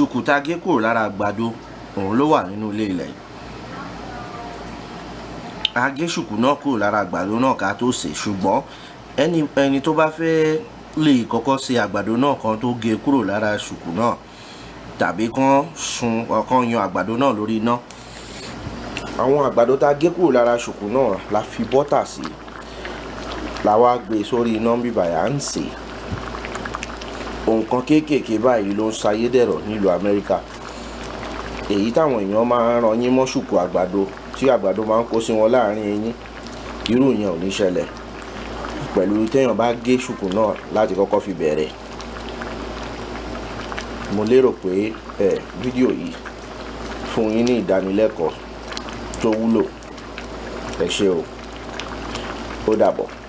Ṣùkú tá a gé kúrò lára àgbàdo òun ló wà nínú ilé ilẹ̀. A gé ṣùkú náà kúrò lára àgbàdo náà ká tó sè, ṣùgbọ́n ẹni tó bá fẹ́ lè kọ́kọ́ sè àgbàdo náà kan tó gé kúrò lára ṣùkú náà, tàbí kán sun ọ̀kan yan àgbàdo náà lórí iná. Àwọn àgbàdo tá a gé kúrò lára ṣùkú náà la fi bọ́tà sí, la wá gbé sórí iná bíbà yà ń sè. Nǹkan kéékèèké báyìí ló ń sayédẹ̀rọ̀ nílùú Amẹ́ríkà, èyí táwọn èèyàn máa ń ran yín mọ́ ṣùkú àgbàdo tí àgbàdo máa ń kó sí wọn láàrin eyín. Irú yẹn ò ní ṣẹlẹ̀ pẹ̀lú téèyàn bá gé ṣùkú náà láti kọ́kọ́ fi bẹ̀rẹ̀. Mo lérò pé fídíò yìí fún yín ní ìdánilẹ́kọ̀ọ́ tó wúlò. Ẹ ṣé o, ó dàbọ̀.